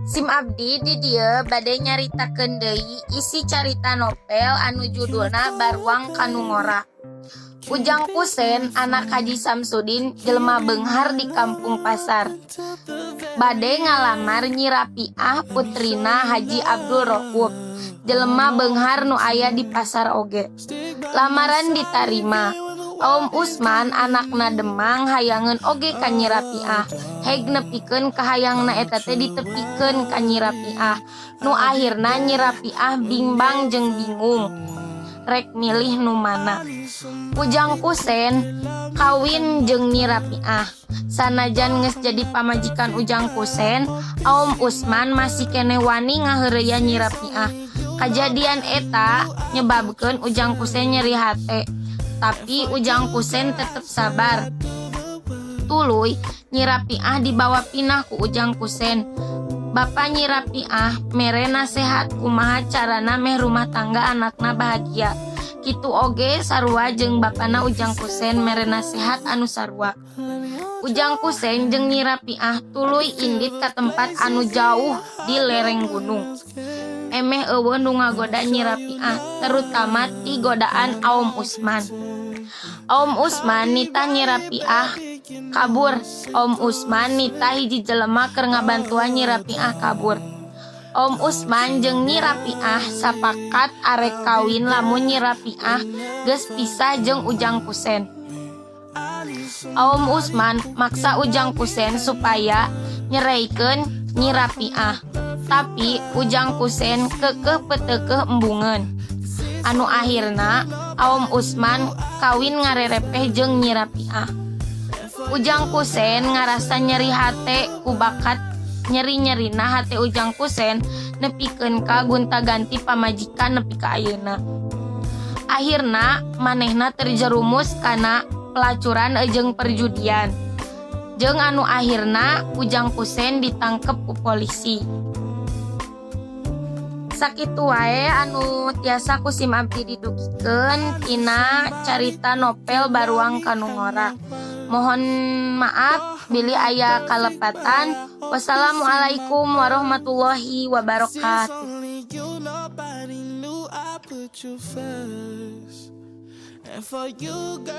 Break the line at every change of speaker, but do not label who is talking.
Sim abdi di dieu bade nyaritakeun deui isi carita novel anu judulna Baruang Ka Nu Ngora. Ujang Kusen, anak Haji Samsudin, jelema beunghar di kampung pasar. Bade ngalamar Nyi Rapiah, putrina Haji Abdul Rouf, jelema beunghar nu aya di pasar oge. Lamaran ditarima. Oom Usman, anakna Demang, hayangeun oge ka Nyi Rapiah. Heg nepikeun kahayangna eta teh ditepikeun ka Nyi Rapiah. Nu akhirna Nyi Rapiah bimbang jeung bingung rek milih nu mana. Ujang Kusen kawin jeung Nyi Rapiah. Sanajan geus jadi pamajikan Ujang Kusen, Oom Usman masih keneh wani ngaheureuyan Nyi Rapiah. Kajadian eta nyebabkeun Ujang Kusen nyeri hate. Tapi Ujang Kusen tetep sabar. Tuluy Nyi Rapiah dibawa pinah ku Ujang Kusen. Bapa Nyi Rapiah mere nasehat kumaha carana meh rumah tangga anakna bahagia. Kitu oge sarua jeung bapana Ujang Kusen mere nasehat anu sarua. Ujang Kusen jeung Nyi Rapiah tuluy indit ka tempat anu jauh di lereng gunung. Emeh euweuh nu ngagoda Nyi Rapiah, terutama ti godaan Aom Usman. Oom Usman nitah Nyi Rapiah kabur. Oom Usman nitah hiji jelema keur ngabantuan Nyi Rapiah kabur. Oom Usman jeung Nyi Rapiah sapakat arek kawin lamun Nyi Rapiah geus pisah jeung Ujang Kusen. Oom Usman maksa Ujang Kusen supaya nyeraikeun Nyi Rapiah. Tapi Ujang Kusen keukeuh peuteukeuh embungeun. Anu akhirna Oom Usman kawin ngarerepeh jeung Nyi Rapiah. Ujang Kusen ngarasa nyeri hate ku bakat nyeri-nyerina hate Ujang Kusen nepikeun ka gonta-ganti pamajikan nepi ka ayeuna. Akhirna manehna terjerumus kana pelacuran jeung perjudian. Jeung anu akhirna Ujang Kusen ditangkep ku polisi. Sakitu wae anu tiasa ku sim abdi didugikeun tina carita novel Baruang Ka Nu Ngora. Mohon maaf bilih aya kalepatan. Wassalamualaikum warahmatullahi wabarakatuh.
Only you, nobody knew I put you first. And for you, girl.